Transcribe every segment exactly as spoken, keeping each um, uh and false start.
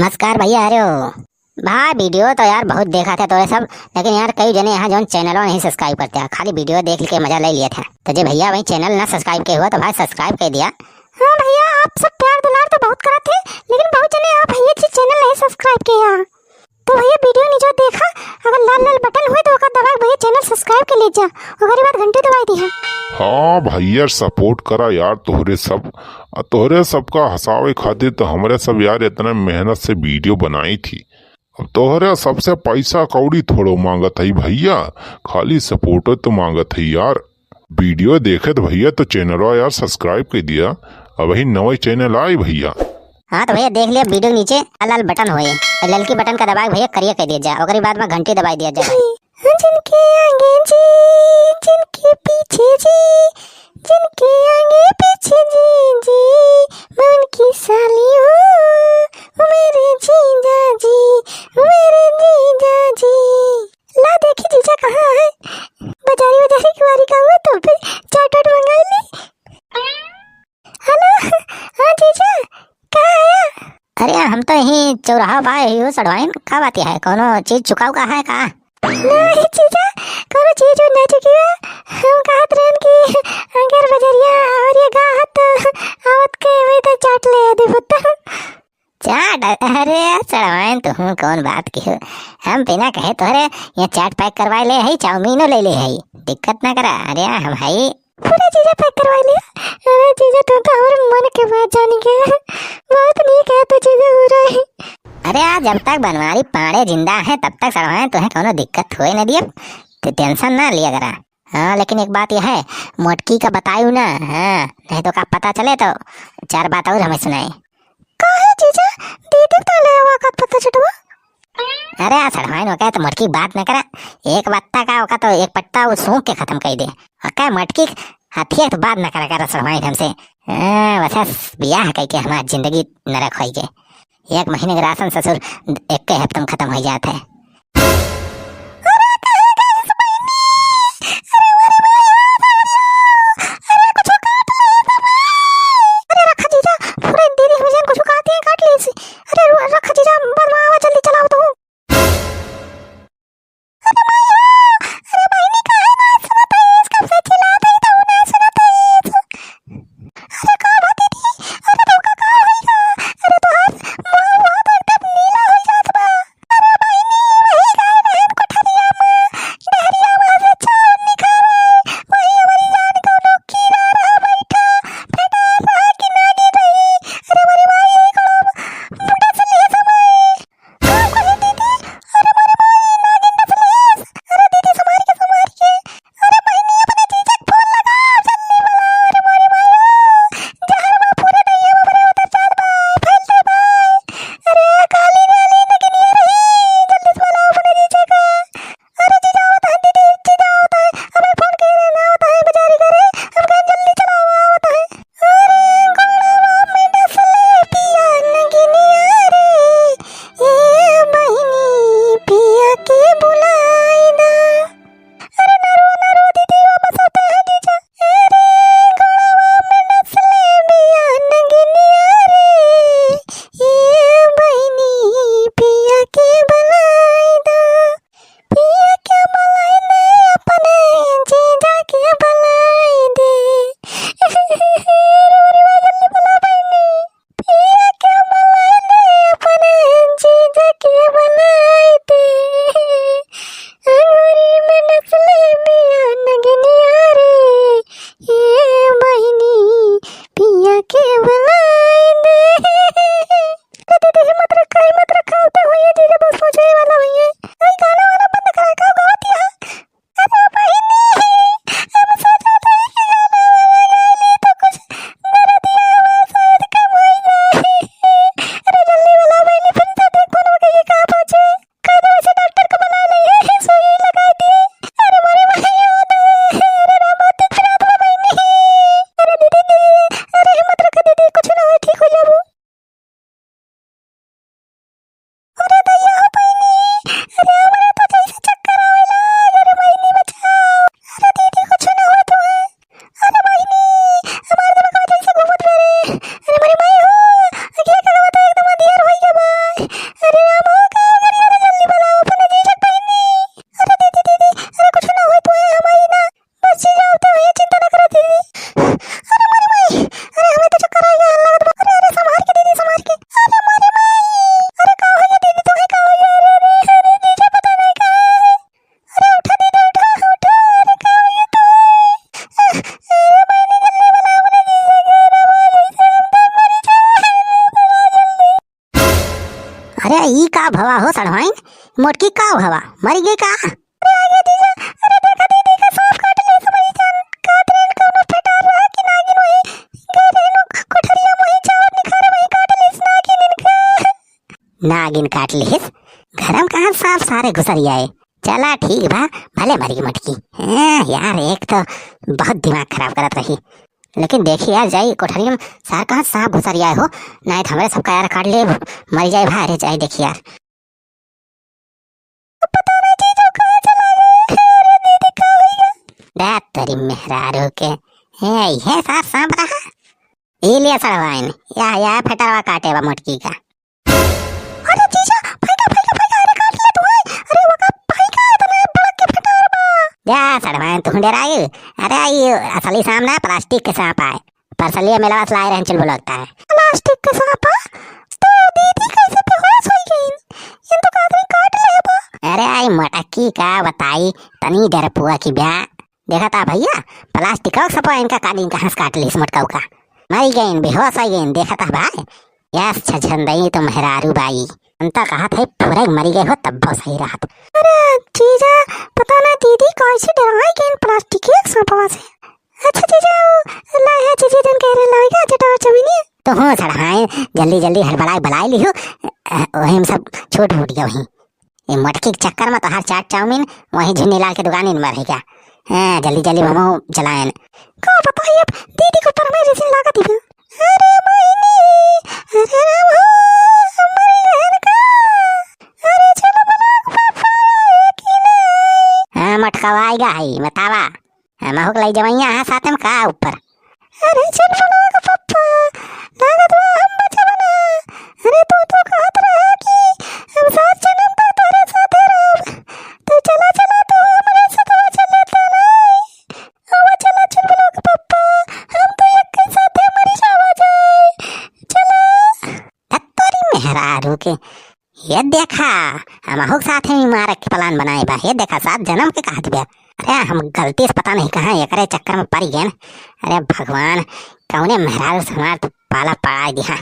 नमस्कार भइया, अरे हो भाई, video तो यार बहुत देखा था तोरे सब, लेकिन यार कई जने यहाँ जौन channel नहीं subscribe करते हैं, खाली video देख के मजा ले लिए थे। तो जे भइया वही channel ना subscribe के हुआ तो भाई subscribe कर दिया। हाँ भइया, आप सब प्यार दुलार तो बहुत करत थे, लेकिन बहुत जने आप भइया जी channel नहीं subscribe के हैं। तो भइया video नीचे देखा, अगर लाल लाल button हुए तो ओका दबा के भइया channel subscribe के ले जा, ओकरे बाद घंटी दबाई दिया। हाँ भइया, support करा यार तोहरे सब, आ तोहरे सबका हंसावे खातिर तो हमरे सब यार इतना मेहनत से video बनाई थी। अब तोहरे सबसे पैसा कौड़ी थोड़ो मांगत है भइया, खाली support तो मांगत है यार। Video देखे तो भइया तो channelवा यार subscribe कर दिया, अब ही नवा channel आई भइया। हाँ तो भइया देख लिया video के नीचे लाल लाल button होए, ललकी button का दबाए भइया करिया कर दिया जा, ओकरी बाद में घंटी दबाई दिया जा। जिनके आगे जी, जिनके पीछे जी, जिनके आगे पीछे जी, जी, मैं उनकी साली हूँ, वो मेरे जीजा जी, वो मेरे जीजा जी। ला देखी जीजा कहाँ है, बाजारी बाजारी की बारी का हुआ तो फिर चाट वाट मंगाई ली। Hello, हाँ जीजा, कहाँ आया? अरे हम तो यही चौराहा पा ही हूँ सड़वाइन, का बात है, कोनो चीज चुकाव का है का? नहीं जीजा, कोनो चीज उज नहीं चुकी है। हम कहत रहन कि अगर बजरिया और ये गाहत आवत के वही तो चाट ले दे पुत्ता। चाट? अरे सड़वाइन, तुहूँ कौन बात की हो? हम बिना कहे तोहरे यहाँ चाट pack करवाए ले हई, चाउमीनो ले ले हई, दिक्कत ना करा। अरे हम हई पूरा चीजें pack करवा लिया। अरे जीजा, तू तो हमारे मन के बात जानी के, बहुत नीक है तो चीजें हो रही। अरे आज जब तक बनवारी पांड़े जिंदा है तब तक सड़वाइन तुहे कोनो दिक्कत होए न दिए, तो tension ना लिया करा। हाँ लेकिन एक बात यह है, मोटकी का बतायू ना, हाँ नहीं तो का पता चले तो चार बात और हमें सुनाए। काहे जीजा, दीदी तो ले आवा का पता चटवा। अरे आ सड़वाइन ओका तो मोटकी बात न करा, एक पत्ता का ओका तो एक पत्ता वो सूंघ के खत्म कर दे। ओका मोटकी हथिया तो बात न करा करा सड़वाइन हमसे। हाँ, बस बियाह कह के हमार जिंदगी नरक होई गए। एक महीने के राशन ससुर एक के हफ्ते में खत्म हो जात है। अरे कहे गइस बहिनी, अरे मोरे माई हो, अरे कुछ काट ले तो माई। अरे रखा जीजा, पूरे दीदी हम जान कुछ काट दिए, काट ले इसे। अरे रु-, रखा जीजा, बाद में आवा, जल्दी चलाओ तू। अरे माई हो, अरे बहिनी काहे ना सुनत है, कब से चिल्लात है तो ना सुनत है। अरे का बात है दी? अरे तोका का होई गा? अरे तोहार मुंह बहुत एकदम नीला हो जात बा। अरे बहिनी, अरे ई का भवा हो सड़वाइन, मोटकी का भवा, मरी गई का? अरे आगे जीजा, अरे देखा दीदी का सांप काट ले, तुम्हारी जान काट रहे, कौनो फेटार रहा कि नागिन वही गए रहे नु कोठरिया में, चावल निखारे वही काट ले नागिन इनका। नागिन काट लिहिस, घर में कहाँ सांप सारे घुसरिया है। चला ठीक बा, भले मरी गई मोटकी। हैं यार, एक तो बहुत दिमाग खराब करत रही, लेकिन देखी यार, जाई कोठरी में सार कहाँ सांप घुसरिया हो, नहीं तो हमरे सबका यार काट ले, मरी जाए भाई। अरे जाई देखी यार। पता नहीं जीजू कहाँ चला गए। अरे दीदी का हो गया? दे तेरी मेहरारू के। ए, ये सार सांप रहा। ई लिया सड़वाइन, या, या फेटरवा काटे बा मोटकी का। अरे जीजा, फेंका, फेंका, फेंका, अरे काट ले तू, ओए। अरे वका फेंका, इतना बड़ा के फेटार बा। जा सड़वाइन, तू डेराई। अरे ई असली सांप ना, प्लास्टिक के सांप आए। परसलिया मेलवा से लाए रहन चुलबुल लगता है। प्लास्टिक के सांप? तो दीदी कैसे बेहोश हो गई? इन तो काट रही, काट ले बा। अरे आई मटकी का बताई, तनी डरपुआ की ब्या। देखा था भैया, प्लास्टिक का सपा इनका काट, इनका हंस काट लीस मोटका का। मरी गईन, बेहोश हो गईन, देखा था भाई। यस छछंदई तो मेहरारू बाई। अंता कहा था फुरग मरी गए हो तब बहुत सही रहत। अरे जीजा, पता ना दीदी कैसे डराई गईन प्लास्टिक के सपा से। अच्छा जीजा, ला है जीजा जन कह रहे लाएगा जटा और चमीनी। तो हो सड़हाए, जल्दी जल्दी हड़बड़ाए बलाई लिहो, अ, वही हम सब छोट फूट गया वहीं। ये मटकी के चक्कर में तोहार चाट चाउमीन वहीं झुन्नी लाल के दुकान में रहेगा। हाँ, जल्दी जल्दी हम चलाएन। का बताई अब, दीदी को पर में जैसे लागत ही। अरे बहिनी, अरे राम हो, हमारी बहन का। अरे चलो बोला पापा आए कि नहीं? हाँ, मटका आएगा है, बतावा। हमहू के लई जवैया है साथे में का ऊपर। अरे चल बोला के पप्पा, लागत बा हम बचब ना। अरे तू तो कहत रहा कि हम सात जन्म तक तोरे साथे रहब। तू चला, चला, तू हमरे साथवा चले त नहीं। अब चला चल बोला के पप्पा, हम तो एक के साथे मरी जावा जाए। चला। धत्तोरी मेहरारू के। ये देखा, हमहू के साथे में मारे के प्लान बनाए बा। ये देखा, सात जन्म के कहत बा। अरे, हम गलती से पता नहीं कहाँ एकरे चक्कर में पड़ गए। अरे भगवान, कौने मेहरारू से हमार तो पाला पड़ा दिया।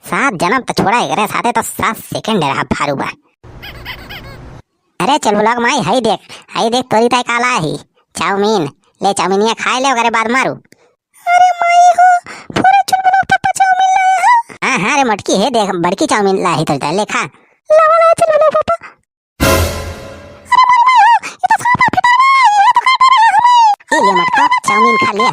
सात जन्म तो छोड़ा, एकरे साथे तो सात सेकंड रहा भारू बा। अरे चल ब्लॉग माई, हई देख, हई देख, तोरी ताई काला ही चाउमीन। ले चाउमीनिया खाए ले, ओकरे बाद मारू। अरे माई हो, पूरे चुलबुला पापा चाउमीन लाए हैं। हाँ, हाँ रे मटकी, हे देख, बड़की चाउमीन लाई तो ले खा। लावा, लावा चुलबुला पापा। अरे माई, माई हो, ये तो सांप है, फेटार बा, ये तो काट रहा है हमें। ये ले मटका, चाउमीन खा लिया।